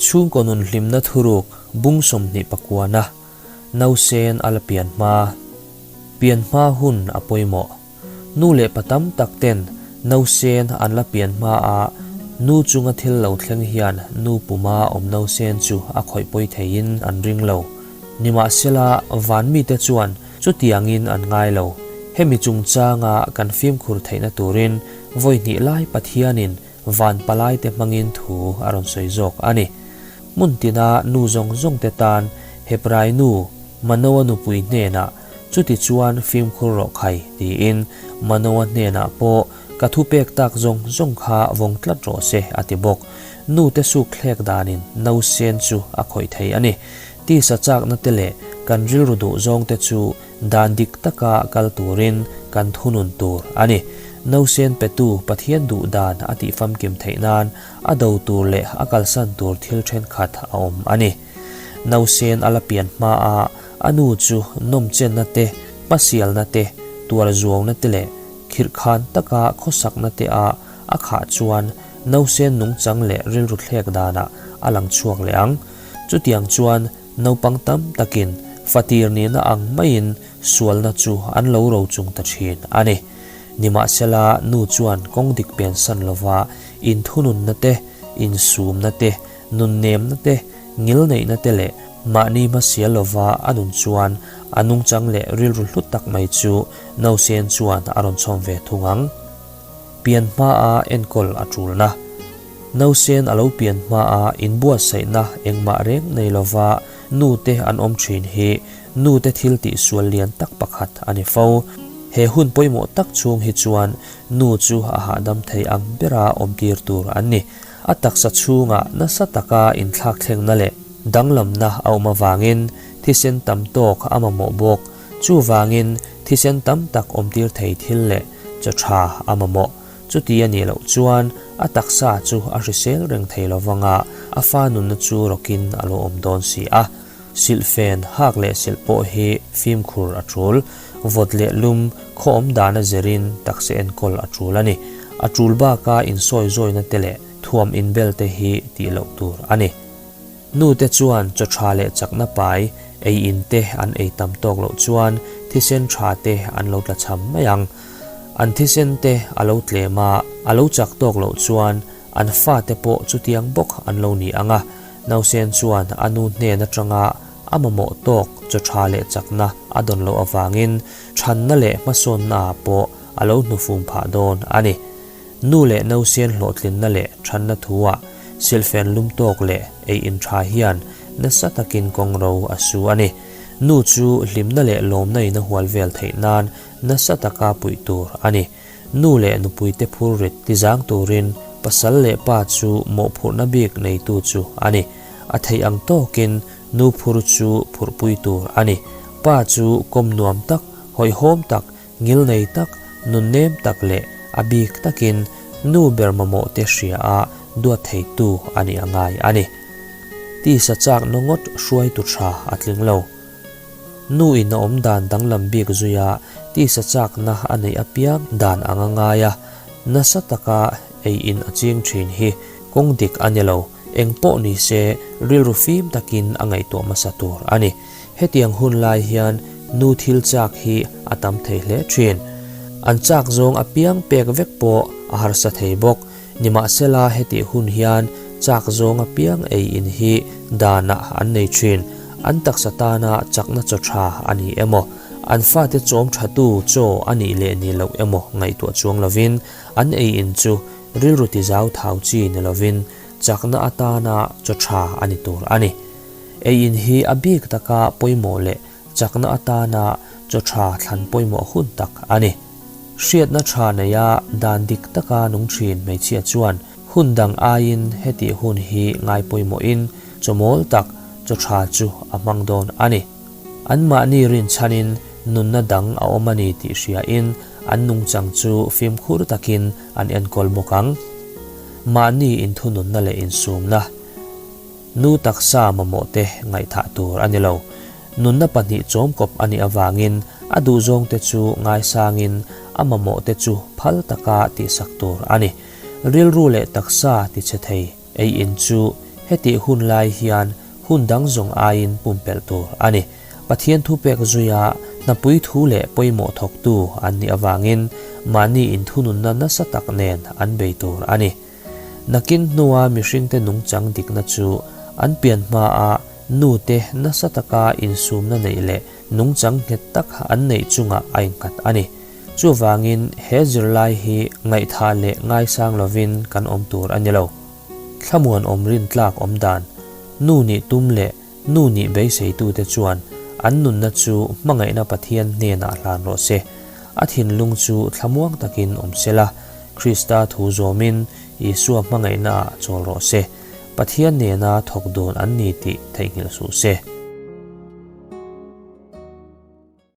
Chhungkaw nun hlimna thuruk bung 29-a nausen a la pian hma. Pian hma hun a pawimawh. Nu leh pa tam tak ten nausen an la pian hma a, nu chunga thil lo thleng hian nu puma awm nausen chu a khawih pawi theiin an ring lo. Nimahsela, van mite chuan chutiangin an ngai lo. Hemi chungchanga kan fimkhur theihna turin vawi hnih lai Pathianin van palaite hmangin thu a rawn sawi zawk a ni. Hmun tina nu zawng zawngte tan Hebrai nu Manoa nupui hnenah Chutichuan fimkhur rawh khai tiin Manoa hnenah pawh ka thupek tak zawng zawng kha vawng tlat rawh se a ti bawk. Nute suk thlek danin nausen chu a khawih thei a ni. Tisa chakna te leh kan rilru duh zawngte chu dan dik taka kal turin kan thunun tur a ni. Nausen petu Pathian duh dan a tih famkim theih nan a do tur leh a kalsan tur thil thenkhat a awm a ni. Nausen a la pian hma a, a nu chu nawmchenna te, hmasialna te, tuarzuauna te leh khirhkhan taka khawsakna te a a khah chuan nausen nungchang leh rilru thlek danah a lang chhuak leh ang. Chutiang chuan naupang tam takin fatir nihna ang maiin sualna chu an lo rochung ta thin a ni. Nimahsela nu chuan kawng dik pensan lova inthununna te, insumna te, Nunnemna te, ngilneihna te leh mahni hmasial lova a nun chuan a nungchang leh rilru hlut tak mai chu nausen chuan a rawn chhawm ve thung ang. Pian hmaa enkawl a tulna. Nausen a lo pian hmaa inbuatsaihna engmah reng nei lova nute an awm thin hi nute thil tihsual lian tak pakhat a ni fo. He hun pawimawh tak chhung hi chuan nu chu a hahdam thei ang bera awmtir tur an ni. A taksa chhungah nasa taka inthlakthlengna leh danglamna a awm avangin thisen tam tawk a mamawh bawk. Chuvangin thisen tam tak awmtir thei thil leh chaw tha a mamawh. Chuti a nih loh chuan a taksa chu a hrisel reng thei lo vanga a fa nunna chu rawkin a lo awm dawn si a. Silhfen hak leh silh pawh hi fimkhur a tul. Vawt leh lum khaw awm dana zirin taksa enkawl a tul a ni. A tul baka insawi zawina te leh thuam inbel te hi tih loh tur a ni. Nu te chuan chaw tha leh chakna pai ei in te an ei tam tawk loh chuan thisen tha te an lo tla cham mai ang. An thisen te a lo tlem a, a lo chak tawk loh chuan an fate pawh chutiang bawk an lo ni ang a. Nausen chuan a nu hnen atanga a mamawh tawk chaw tha leh chakna a dawn loh avangin thanna leh hmasawnna ah pawh a lo hnufum phah dawn a ni. Nu leh nausen hlawhtlinna leh thanna thu ah silhfen lum tawk leh ei in tha hian nasa takin kawng ro a su a ni. Nu chu hlimna leh lawmna in a hual vel theih nan nasa taka puih tur a ni. Nu leh nupuite phurrit tizang turin pasal leh pa chu mawhphurhna bik neitu chu a ni. A theih ang tawkin nu phur chu phurhpui tur a ni. Pa chu kawm nuam tak, hawihhawm tak, ngilnei tak, nunnem tak leh a bik takin nu ber mamawhte hria a duat theitu a nih a ngai a ni. Tisa chak na ngawt hruaitu tha a tling lo. Nu in a awm dan danglam bik zui a, tisa chakna a neih apiang dan ang a ngai a, nasa taka ei in a ching thin hi kawng dik a ni lo, eng pawh ni se rilru fim takin a ngaihtuah hmasa tur a ni. Hetiang hun lai hian nu thil chak hi a tam thei hle thin. An chak zawng apiang pek vek pawh a harsa thei bawk. Nimahsela hetih hun hian chak zawng apiang ei in hi danah an nei thin. An taksa tana chakna chaw tha a ni emaw, an fate chawm thatu chaw a nih leh ni loh emaw ngaihtuah chuang lovin an ei in chu rilru tizau thau chi ni lovin chakna atana chaw tha a ni tur a ni. Ei in hi a bik taka pawimawh leh chakna atana chaw tha thlan pawimawh hun tak a ni. Hriatna tha neia dan dik taka nung thin hmeichhia chuan hun dang aiin hetih hun hi ngai pawimawhin chawmawl tak chaw tha chu a hmang dawn a ni. Anmahni rinchhanin nunna dang a awm a ni tih hriain an nungchang chu fimkhur takin an enkawl bawk ang. Mahni inthununna leh insumna. Nu taksa mamawhte ngaihthah tur a ni lo. Nunna pahnih chawmkawp a nih avangin a duhzawngte chu ngaisangin a mamawhte chu phal taka tihsak tur a ni. Rilru leh taksa tichhe thei ei in chu Hetih hun lai hian hun dang zawng aiin pumpelh tur a ni. Pathian thupek zuia hnapui thu leh pawimawh thawktu an nih avangin mahni inthununna nasa tak nen an bei tur a ni. Nakin hnua mihringte nungchang dikna chu an pian hmaa nute nasa taka insumna neih leh nungchang nghet tak an neih chungah a innghat a ni. Chuvangin he zirlai hi ngaihthah leh ngaisang lovin kan awm tur a ni lo. Thlamuan awm rintlak awm dan, nu nih tum leh nu nih beiseitute chuan an nunna chu hmangaihna Pathian hnenah hlan rawh se. A thinlung chu thlamuang takin awm se la, Krista thu zawmin Isua hmangaihnaah chawl rawh se. Pathian nena thawk dun an ni tih theihnghilh suh se.